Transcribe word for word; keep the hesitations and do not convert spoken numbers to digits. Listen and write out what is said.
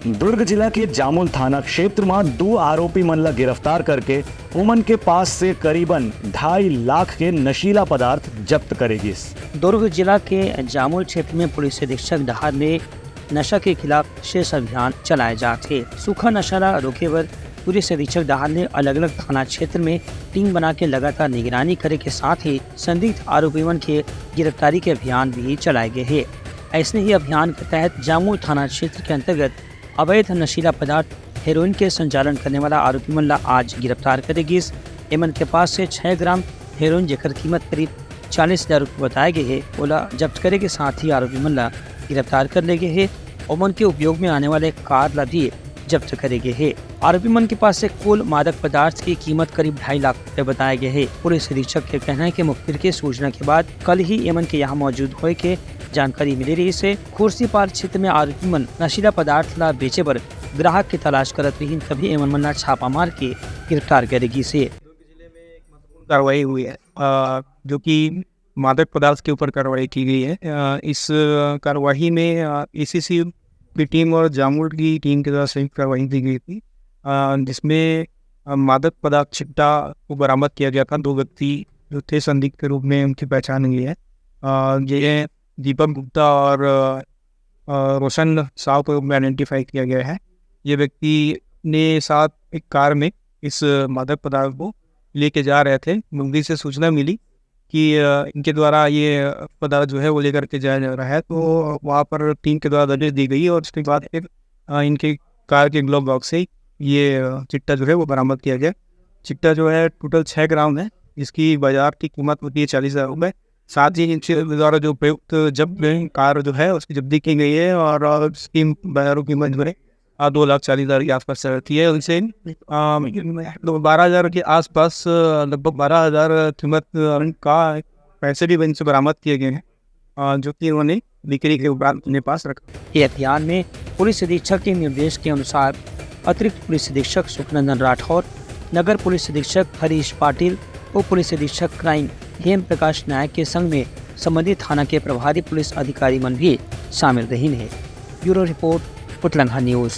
दुर्ग जिला के जामुल थाना क्षेत्र म दू आरोपी मन ला गिरफ्तार करके ओमन के पास से करीबन ढाई लाख के नशीला पदार्थ जब्त करे गिस। दुर्ग जिला के जामुल क्षेत्र में पुलिस अधीक्षक डहार ले नशा के खिलाफ विशेष अभियान चलाए जात हे। सूखा नशा ला रोके बर पुलिस अधीक्षक डहार ले अलग-अलग थाना क्षेत्र में टीम बना के लगातार निगरानी करे के साथ ही संदिग्ध आरोपी मन के गिरफ्तारी के अभियान भी चलाए गए हे। ऐसने ही अभियान के तहत जामुल थाना क्षेत्र के अंतर्गत अवैध नशीला पदार्थ हेरोइन के संचालन करने वाला आरोपी मन ला आज गिरफ्तार करे गिस। एमन के पास से छह ग्राम हेरोइन, जेकर कीमत करीब चालीस हजार रुपये बताए गए हे, ओला जब्त करे के साथ ही आरोपी मन ला गिरफ्तार कर ले गए हे। ओमन के उपयोग में आने वाले कार ला भी जब्त करे गए हे। आरोपी मन के पास से कुल मादक पदार्थ की कीमत करीब ढाई लाख रुपए बताए गए हे। पुलिस अधीक्षक के कहना है कि मुखबिर के सूचना के बाद कल ही एमन के यहाँ मौजूद होए के जानकारी मिले रहिस हे। खुर्सीपार क्षेत्र में आरोपी मन नशीला पदार्थ ला बेचे बर ग्राहक के तलाश करत रहिन, तभी एमन मन ला छापा मार के गिरफ्तार करे गिस हे। कार्रवाई हुई है, अ, जो कि मादक पदार्थ के ऊपर कार्रवाई की गई है। अ, इस, अ, कार्रवाई में, अ, एसीसी की टीम और जामुल की टीम के द्वारा संयुक्त कार्रवाई की गई थी, अ, जिसमें, अ, मादक पदार्थ चिट्टा को बरामद किया गया था। दो व्यक्ति जो थे संदिग्ध के रूप में, उनकी पहचान हुई है। अ, ये दीपक गुप्ता और, अ, अ, रोशन साव के रूप में आइडेंटिफाई किया गया है। ये व्यक्ति ने साथ एक कार में इस मादक पदार्थ को लेके जा रहे थे। मुखबिर से सूचना मिली कि, अ, इनके द्वारा ये पदार्थ जो है वो लेकर के जाया जा रहा है, तो वहाँ पर टीम के द्वारा दबिश दी गई और उसके बाद फिर, अ, इनके कार के ग्लोव बॉक्स से ये, अ, चिट्टा जो है वो बरामद किया गया। चिट्टा जो है टोटल छः ग्राम है, जिसकी बाजार की कीमत होती है चालीस हजार रुपये। साथ ही इनके द्वारा जो प्रयुक्त जब्त कार जो है उसकी जब्ती की गई है और, अ, इसकी बाजारों की कीमत जो है, अ, दो लाख चालीस हजार के आसपास रहती है। उनसे, अ, बारह हजार के आसपास, अ, लगभग बारह हजार कीमत, अ, का पैसे भी इनसे बरामद किए गए हैं, अ, जो कि उन्होंने बिक्री के उपरांत अपने पास रखा। ये अभियान में पुलिस अधीक्षक के निर्देश के अनुसार अतिरिक्त पुलिस अधीक्षक सुखनंदन राठौर, नगर पुलिस अधीक्षक हरीश पाटिल, उप पुलिस अधीक्षक क्राइम हेम प्रकाश नायक के संग में संबंधित थाना के प्रभारी पुलिस अधिकारी मन भी शामिल रहिन हे। Bureau report, Utlanga news.